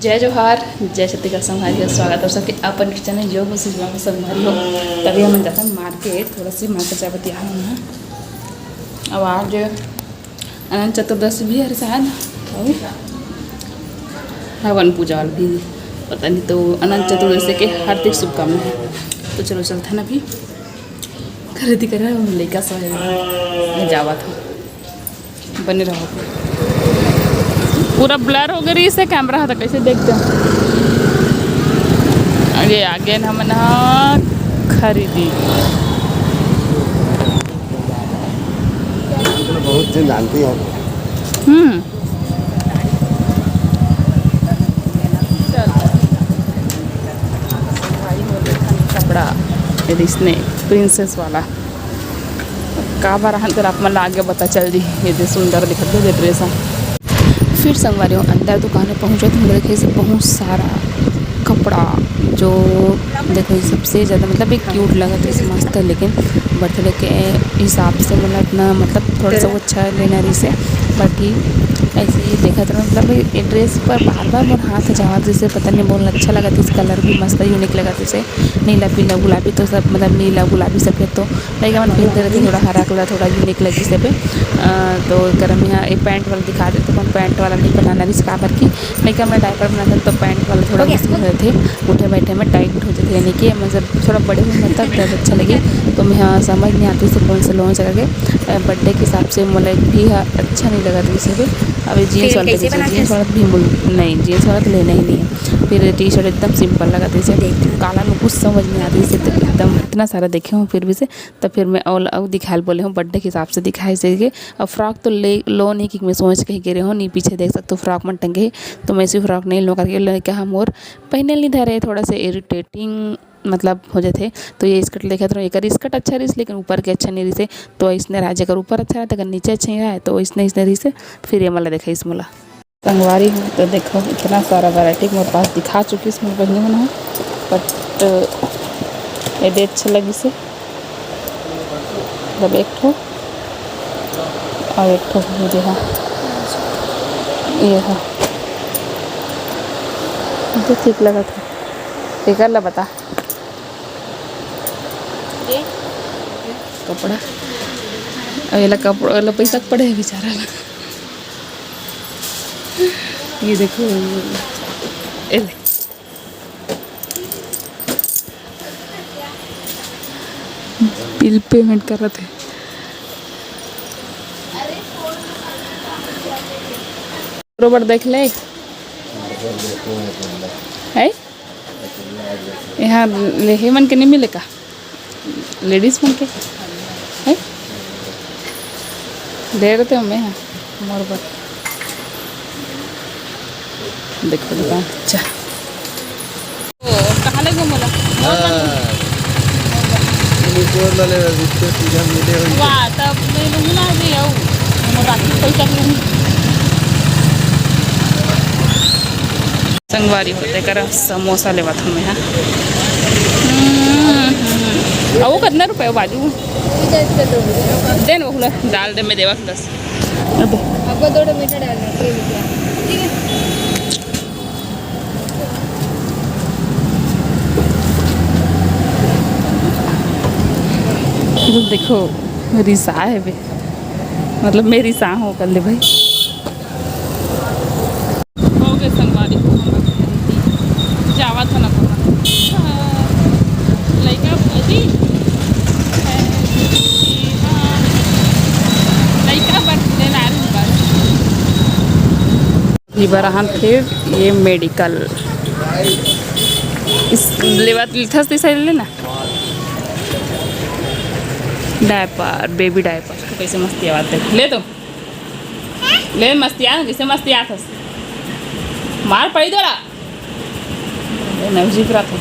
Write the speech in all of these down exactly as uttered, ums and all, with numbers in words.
जय जोहार, जय छत्तीसगढ़ संगवारी हो, स्वागत हे सबके अपन के चैनल योग सुषमा के संगवारी हो। तभी हम जाथन मार्केट, थोड़ा सी मार्केट जाबत यहाँ हम। अब आज अनंत चतुर्दशी भी हरे शायद, अउ हवन पूजा वाला भी, पता नहीं। तो अनंत चतुर्दशी के हार्दिक शुभकामना। तो चलो चलथन अभी खरीदी करे, लइका सो जावत हो। बने रहो। पूरा blur हो गई से कैमरा, तो कैसे देखते हो? आगे आगे हमन ह खरीदी। बहुत दिन जानती है। हम्म। कपड़ा ये रिसने प्रिंसेस वाला। काबर हन, तेला आप मन ला आगे पता चल दिही। ये दे सुंदर दिखत हे, ये ड्रेस ह। फिर संगवारी हो, अंदर दुकान में पहुँचो तो हमला देखे से बहुत सारा कपड़ा, जो देखो ये सबसे ज़्यादा मतलब एक क्यूट लगत हे, मस्त हे, लेकिन बर्थडे के हिसाब से मतलब इतना मतलब थोड़ा सा वो अच्छा लेना रहिसे। बाकी ऐसे ही देखत रहो, मतलब ये ड्रेस पर बार बार मोर हाथ जावत, जैसे पता नहीं बोलना अच्छा लगत हे, कलर भी मस्त यूनिक लगत हे, नीला पीला गुलाबी, तो सब मतलब नीला गुलाबी सफेद तो लइका मन पहिनते रहिथे, थोड़ा हरा कलर थोड़ा यूनिक लगिस हे। अ, तो एकर में यहाँ एक पैंट वाला दिखा देते, अपन पैंट वाला नहीं बनाना रहिस, काबर कि लइका मन डायपर बनाते तो पैंट वाला थोड़ा मुश्किल हो जाथे, उठे बैठे में टाइट हो जाथे, यानी कि मतलब थोड़ा बड़े हों तब दर्द अच्छा लगे। तो मैं, हाँ, समझ नहीं आती से कौन से लोन से करके, अ, बर्थडे के हिसाब से मोला एक भी ह-, अच्छा नहीं लगा था इसे भी। अब ये जीन्स वाला तो कैसे जीन्स वाला भी बोल, नहीं, जीन्स वाला तो लेना ही नहीं है। फिर टी शर्ट एकदम सिंपल लगा था इसे, काला में कुछ समझ नहीं आती इसे, तो एकदम इतना सारा देखे हूँ फिर भी से। तो फिर मैं अउ, अउ दिखाए ल बोले हूँ, बर्थडे के हिसाब से दिखाए से के। अब फ्रॉक तो ले लो नहीं, कि मैं सोच के ही गिरे हूँ, नहीं पीछे देख सकते हो फ्रॉक मन टंगे हे, तो मैं ऐसी फ्रॉक नहीं लूँ करके लइका ह मोर पहने नहीं धरे, थोड़ा सा इरिटेटिंग मतलब हो जाथे। तो ये स्कर्ट देखत रहो, एकर स्कर्ट अच्छा रहिस, लेकिन ऊपर के अच्छा नहीं रहिस हे। तो इसने राज अगर ऊपर अच्छा रहता, अगर नीचे अच्छा नहीं रहा है, तो इसने, इसने रहिस हे। फिर ये मला देखा इस मोला। संगवारी हो, तो देखो, इतना सारा वैरायटी मोर पास दिखा चुकी इसमें बहिनी मन ह, but ये दे अच्छा लगिस हे, मतलब एक ठो और एक ठो ये हा, ये हा, ये ठीक लगत हे, एकर ला बता। कपड़ा, अब एला कपड़ा वाला पैसा पड़े हे बेचारा ला। ये देखो, ए ले। बिल पेमेंट करत हे। बरोबर देख ले। है? यहाँ लेहे मन के नहीं मिले का? लेडीज मन के है? दे रहे थे मैं, हाँ, मोर बर। देखो दुकान, अच्छा। ओ, कहाँ ले घूमो ला? हाँ। ये जोर ला ले, इससे सीधा मिले हुई। वाह, तब नहीं लूँगी ना अभी, आओ। हम रात में कोई कर लूँगी। संगवारी हो, तेकर समोसा लेवत हूँ मैं, हाँ। हम्म, हम्म। अउ वो कितना रुपये हो बाजू? देन वो ला, डाल दे, मैं देवत दस। अबे। आपको दो टमाटर डालना है, ये लीजिए। ठीक है। देखो, रिसा है बे, मतलब मेरी सा हो कर ले भाई। हो गए संगवारी हो, हम लोग खरीदी। जावा था ना तो। हाँ। लइका अभी, हाँ। लइका बर लेना है बस। ये बर आहान फिर ये मेडिकल। इस लेवा लिथस ते सही लेना। Diaper, baby diaper. तो कैसे मस्ती आवाज देख। ले तो। ले मस्तिया, जैसे मस्तिया थस। मार पड़ी तोला। ए, नहीं जी पूरा था।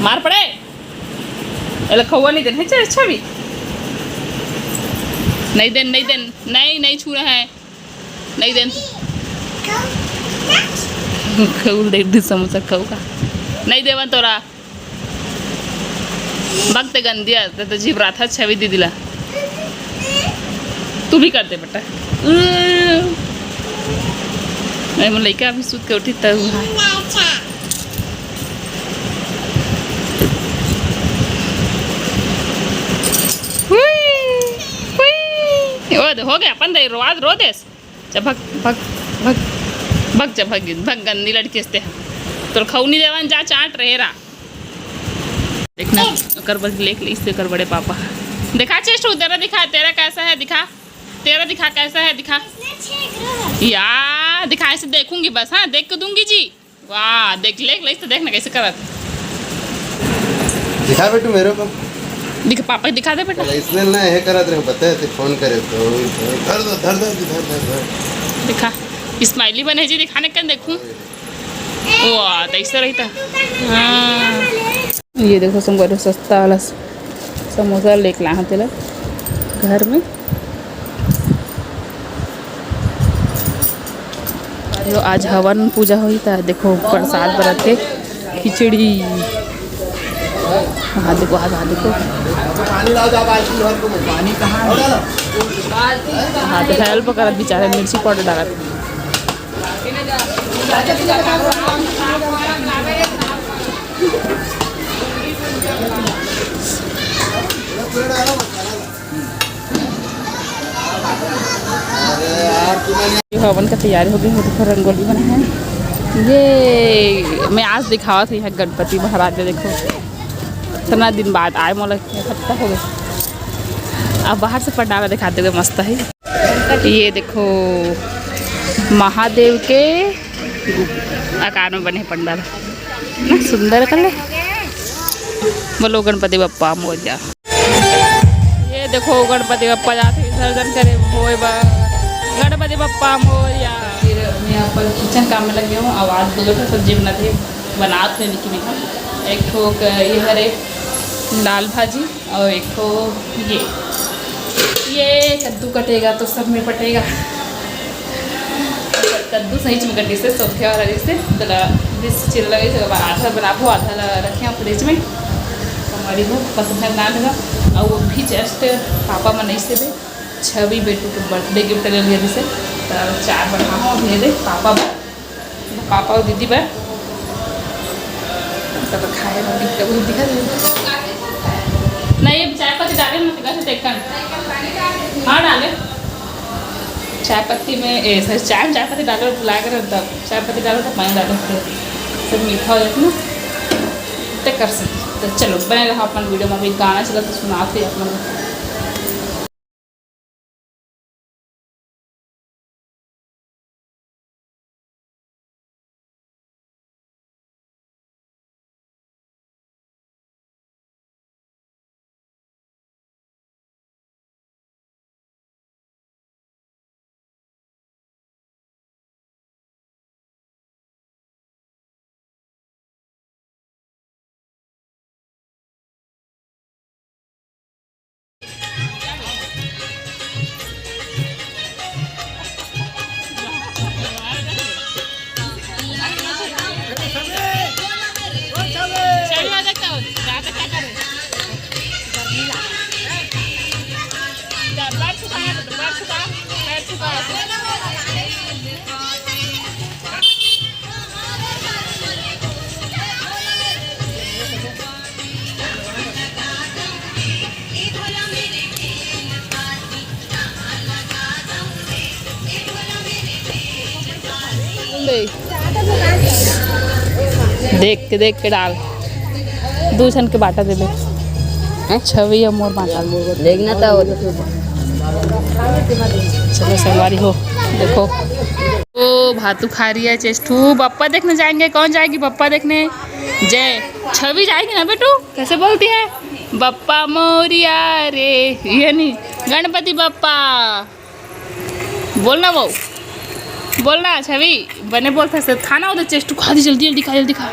मार पड़े। एला खौवा नहीं देन, है अच्छा, अच्छा भी। नहीं देन, नहीं देन, नहीं, नहीं छूना है। नहीं देन। खौल दे दी समोसा खाऊ का। नहीं देवन तोरा। बक ते गंदिया, ते तो जीव राथा छवि दीदी ला। तू भी कर दे बेटा। अरे, मोर लइका अभी सुत के उठी तब उहाँ। हुई, हुई। ओ, हो गया, अपन दे, रोवाद रो देस। जा भग, भग, भग, भग, जा भग, भग, गंदी लड़की हस ते। तोर खऊ नहीं देवन, जा चाट रहे रा। देखना, ओकर बर लेके लइस ते ओकर बड़े पापा। दिखा चेस्टू, तेरा दिखा, तेरा कैसा है, दिखा। तेरा दिखा, कैसा है, दिखा। या, दिखा, ऐसे देखूंगी बस, हाँ, देख के दूंगी जी। वाह, देख, लेके लइस ते, देखना कैसे करत। दिखा बेटू मेरे को। दिखा, पापा को दिखा दे बेटा। इसने ना ये करत रहे, पता है, ते फोन करे तो धर दो, धर दो, धर, धर, धर। दिखा, स्माइली बने जी, दिखाने का देखूं। वाह, तो ऐसा रहता। हाँ। ये देखो संगवारी, सस्ता वाला स-, समोसा लेके ला हन तेला घर में। यो आज हवन पूजा होही, त देखो प्रसाद बरत हे, खिचड़ी। हाँ, देखो, हाँ, हाँ, देखो। हाँ, तो हेल्प करत बेचारे, मिर्ची पाउडर डालत। ये हवन का तैयारी हो गई, वो देखो रंगोली बना है। ये मैं आज दिखावत हूँ यहाँ गणपति महाराज, ये देखो इतना दिन बाद आए, मोला एक हफ्ता हो गया। अब बाहर से पंडाल दिखाते हुए मस्त है। ये देखो महादेव के आकार में बने पंडाल, ना सुंदर कर ले। बोलो गणपति बप्पा मोरया। ये देखो गणपति बप्पा जात हे विसर्जन करे होए बर। गणपति बप्पा मोरया। फिर मैं अपन किचन काम में लगे हूँ। अब आज दो ठो सब्जी बनात हे, बनात हे लेकिन एक ठो क-, ये हरे दाल भाजी और एक ठो ये, ये कद्दू कटेगा तो सब में पटेगा। कद्दू सही में कटिस हे, सोखे वाला रहिस हे, तेला बीस चीरा लगे, तेकर बाद आधा बनाबो, आधा ला रखे हूँ फ्रिज में। हमारी वो पसंद है बना लेगा। और वो भी just पापा मन ऐसे दे, छवि बेटू के बर्थडे गिफ्ट ले लिया जिसे, तो चार बना हो भेज दे पापा बर, पापा और दीदी बर। सब खाए बर दिक्कत, वो दिक्कत नहीं, चाय पत्ती डाले ना, दिक्कत है, देखन। हाँ, डाले। चाय पत्ती में, ए, सॉरी, चाय में चाय पत्ती डालो, भुला के रहता। चाय पत्ती डालो तो पानी डालो, फिर सब मीठा हो जाता ना, तो कर सकते। तो चलो, बने रहो अपन वीडियो में। अभी गाना चला तो सुनाते हैं अपन। देख के, देख के डाल, दू झन के बांटा देबे। हैं? छवि या मोर बांटा। देखना था वो। चलो, संगवारी हो, देखो। ओ, भातू खा रही है चेस्टू। बप्पा देखने जाएंगे। कौन जाएगी बप्पा देखने? जय। छवि जाएगी ना बेटू? कैसे बोलती है? बप्पा मोरिया रे, ये नहीं, गणपति बप्पा। बोलना वो, बोलना छवि, बने बोलता है, खाना उधर चेस्टू खा दी, जल्दी, जल्दी खा, जल्दी खा।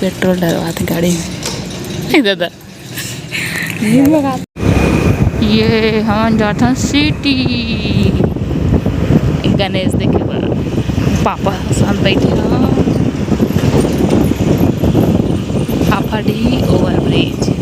पेट्रोल डलवात हे गाड़ी में। ए दादा, ये हमन जाथन सिटी गणेश देखे बर। पापा साथ बैठे हन। हाफाडीह ओवरब्रिज।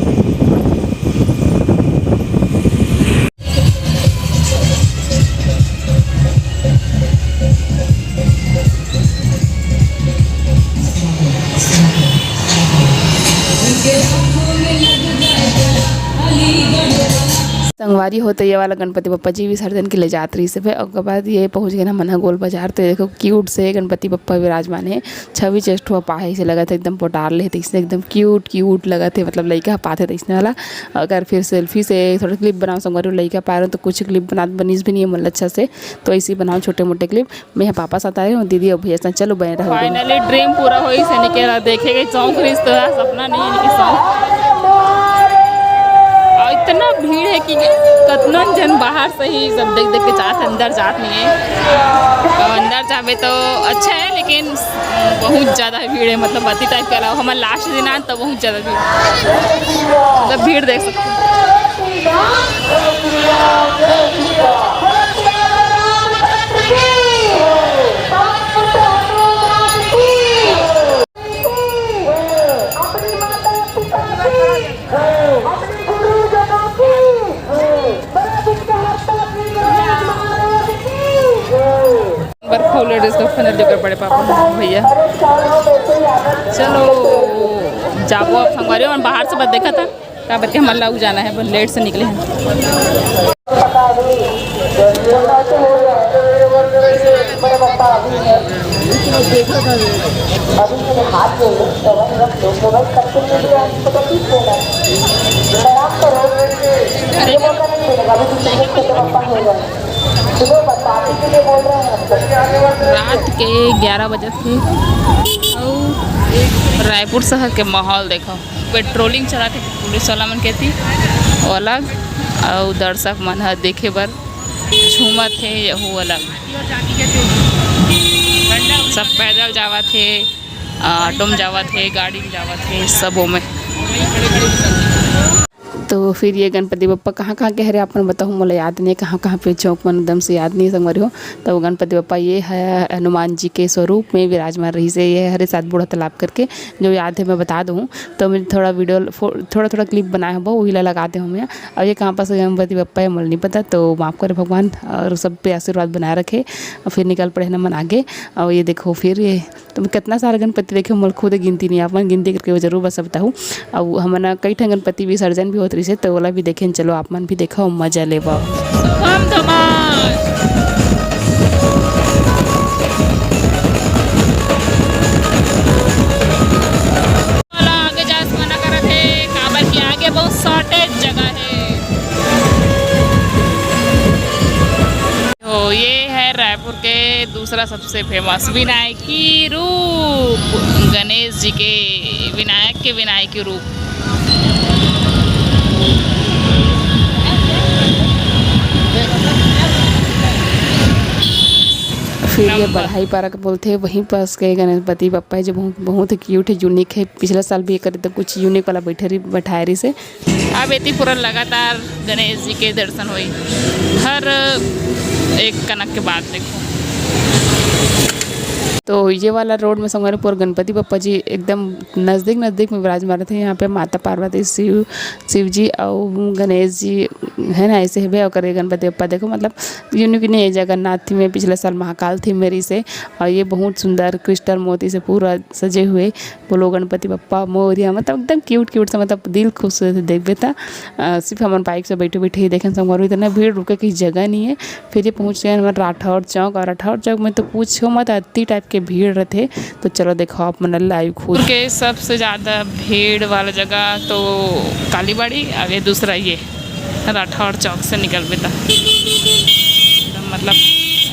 संगवारी हो, तो ये वाला गणपति बप्पा जी विसर्जन के ले जात रहिस हे। ओकर बाद ये पहुँच गेन हमन ह गोल बाजार। तो देखो, क्यूट से गणपति बप्पा विराजमान हे। छवि चेष्ट हुआ पाहे से लगत हे, एकदम पोटार ले हे, तइसने एकदम क्यूट क्यूट लगत हे, मतलब लइका ह पाथे तइसने वाला। अगर फिर सेल्फी से थोड़ा क्लिप बनाओ संगवारी, लइका पाए रहो तो कुछ क्लिप बना बनिस भी नहीं है, मतलब अच्छा से। तो ऐसे ही बनाओ छोटे मोटे क्लिप। मैं ह पापा साथ आए हूँ, दीदी अउ भैया साथ। चलो बने रहो। फाइनली ड्रीम पूरा होइस हे, निकेरा देखे के शौक रहिस तो है, सपना नहीं है, लेकिन शौक। और इतना भीड़ है कि कतना जन बाहर से ही सब देख देख के जात हे, अंदर जात नहीं है। और अंदर जाबे तो अच्छा है, लेकिन बहुत ज़्यादा भीड़ है, मतलब अति टाइप के अलावा हमारे लास्ट दिन आए तो बहुत ज़्यादा भीड़, मतलब भीड़ देख सकते हैं। बर खोले ड्रेस तो फनल जोकर बड़े पापा भैया। चलो जाबो अब संगवारी, हमन बाहर से बस देखा था, काबर के हमन ला अउ जाना है, बस लेट से निकले हैं। रात के ग्यारह बजे थे। अउ रायपुर शहर के माहौल देखो, पेट्रोलिंग चलाथे पुलिस वाला मन के ती, वो अलग, अउ दर्शक मन ह देखे बर झूमत हे, यहू अलग। सब पैदल जावत हे, ऑटो में जावत हे, गाड़ी में जावत हे, सबो में। तो फिर ये गणपति बप्पा कहाँ कहाँ के हरे, आप मन बताहू, मोला याद नहीं है कहाँ कहाँ पे चौक मन एकदम से याद नहीं है संगवारी हो। तो गणपति बप्पा ये है हनुमान जी के स्वरूप में विराजमान रहिस हे, ये हरे साथ बूढ़ा तालाब करके, जो याद है मैं बता दूँ। तो मैं थोड़ा वीडियो फो-, थोड़ा थोड़ा क्लिप बनाए हूँ, वही ला लगा दे हूँ मैं। और ये कहाँ पास गणपति बप्पा है मोला नहीं पता, तो माफ़ करे भगवान, और सब पे आशीर्वाद बनाए रखे। और फिर निकल पड़े हैं हमन आगे। और ये देखो फिर ये तो मैं कितना सारा गणपति देखे, मोला खुद गिनती नहीं, आप मन गिनती करके वो जरूर बस बताहू। अउ हमन कई ठन गणपति विसर्जन भी होत रहिसे, तो ओला भी देखेन। चलो आप मन भी देखो, मजा लेवो। शुभम धमाल। वाला आगे जाए से मना करत हे, काबर कि आगे बहुत शॉर्टेज जगह हे। तो ये है रायपुर के दूसरा सबसे फेमस विनायकी रूप, गणेश जी के विनायक के विनायकी रूप। फिर ये नंबर। बढ़ाई पारा के बोलथे, वहीं पास के गणपति बप्पा है, जो बहुत, बहुत ही क्यूट है, यूनिक है। पिछला साल भी एकर एकदम कुछ यूनिक वाला बैठे रही, बैठाए रही से। अब एती पूरा लगातार गणेश जी के दर्शन होई, हर एक कनक के बाद देखो। तो ये वाला रोड में संगवारी पूरा गणपति बप्पा जी एकदम नजदीक नजदीक में विराजमान रहते हैं। यहाँ पे माता पार्वती, शिव, शिव जी और गणेश जी है ना, ऐसे है भैया। ओकर गणपति बप्पा देखो, मतलब यूनिक नहीं है। जगन्नाथ थी में पिछले साल महाकाल थी मेरी से, और ये बहुत सुंदर क्रिस्टल मोती से पूरा सजे हुए। बोलो गणपति बप्पा मोरिया, मतलब एकदम क्यूट क्यूट सा, मतलब दिल खुश हो जाथे देखबे त। अ, सिर्फ हमन बाइक से बैठे बैठे ही देखेन संगवारी, इतना भीड़ रुके की जगह नहीं है। फिर ये पहुँच गए हमन राठौर चौक, और राठौर चौक में तो पूछो मत, अति टाइप के भीड़ रहते। तो चलो देखो आप मन लाइव खुद। के सबसे ज़्यादा भीड़ वाला जगह तो कालीबाड़ी, आगे दूसरा ये राठौर चौक से निकलबे त, मतलब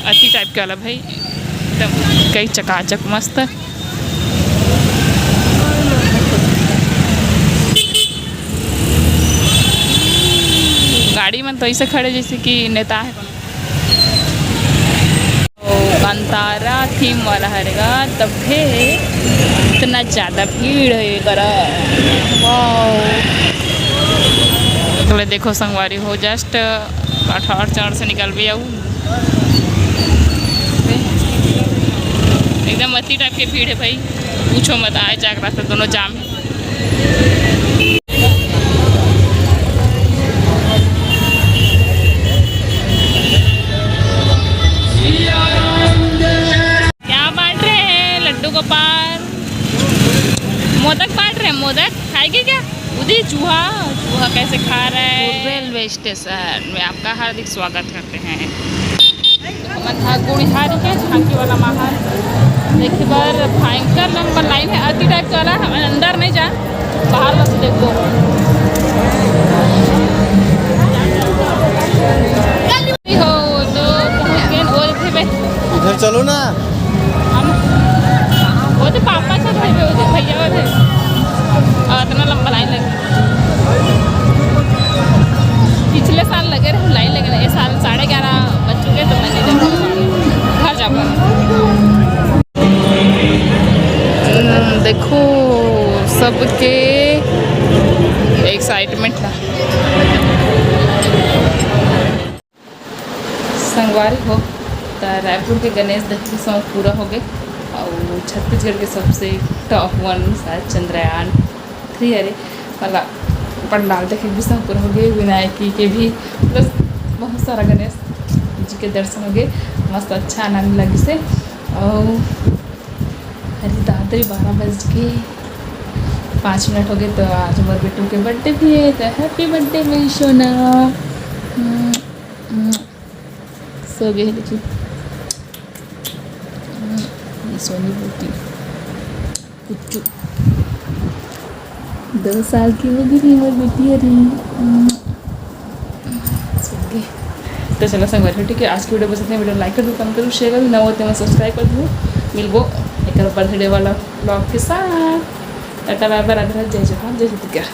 अति टाइप के वाला भाई, एकदम कई चकाचक मस्त। गाड़ी मन तो ऐसे खड़े जैसे कि नेता है कोनो। तो अंतारा थीम वाला हरे गा, तभे इतना ज्यादा भीड़ हे करा। वाओ। अगले देखो संगवारी हो, जस्ट अठारह चरण से निकल भी आऊ। एकदम अति टाइप के भीड़ हे भाई, पूछो मत। आए जाग रहा था दोनों जाम। क्या बांट रहे हैं लड्डू गोपाल? मोदक बांट रहे हैं। मोदक खाएगी क्या? उदी चूहा, चूहा कैसे खा रहा है? रेलवे स्टेशन में आपका हार्दिक स्वागत करते हैं। हमन ह गुड़िहारी के झांकी वाला माहौल देखे बर भयंकर लंबा लाइन हे, अति टाइप वाला। हमन अंदर नहीं जान, बाहर बस देखो। हो तो पहुंच गए वो थे बे। इधर चलो ना। हम वो तो पापा से थे बे, वो तो भैया वो थे। और इतना लंबा लाइन लगे। पिछले साल लगे रहे लाइन लगे रहे, ये साल साढ़े ग्यारह बज चुके तो मैं नहीं जा पाऊंगा, घर जा पाऊंगा। हम्म, देखो सबके एक्साइटमेंट ला। संगवारी हो, त रायपुर के गणेश दहली सौंग पूरा हो गए और छत्तीसगढ़ के सबसे टॉप वन शायद चंद्रयान थ्री हरे वाला पंडाल देखे भी सब पूरा हो गए। विनायकी के भी बस बहुत सारा गणेश जी के दर्शन हो गए, मस्त अच्छा आनंद लगिस हे। और अरे दादरी बारह बज के पाँच मिनट हो गए, तो आज मोर बेटू के बर्थडे भी है, तो हैप्पी बर्थडे मेरी सोना। हम्म, हम्म। सो गए हे लेकिन हम्म, ये सोनी बेटी कुच्चू दो साल की हो गई मोर बेटी। अरे हम्म, सो गए। तो चलो संगवारी, ठीक है, आज की वीडियो बस इतने। वीडियो लाइक कर दो, कमेंट करो, शेयर करो, ना होते मैं सब्सक्राइब कर दो। मिलबो एक बर्थडे वाला ब्लॉग के साथ। टाटा बाय बाय, राधे राधे, जय जोहार, जय छत्तीसगढ़।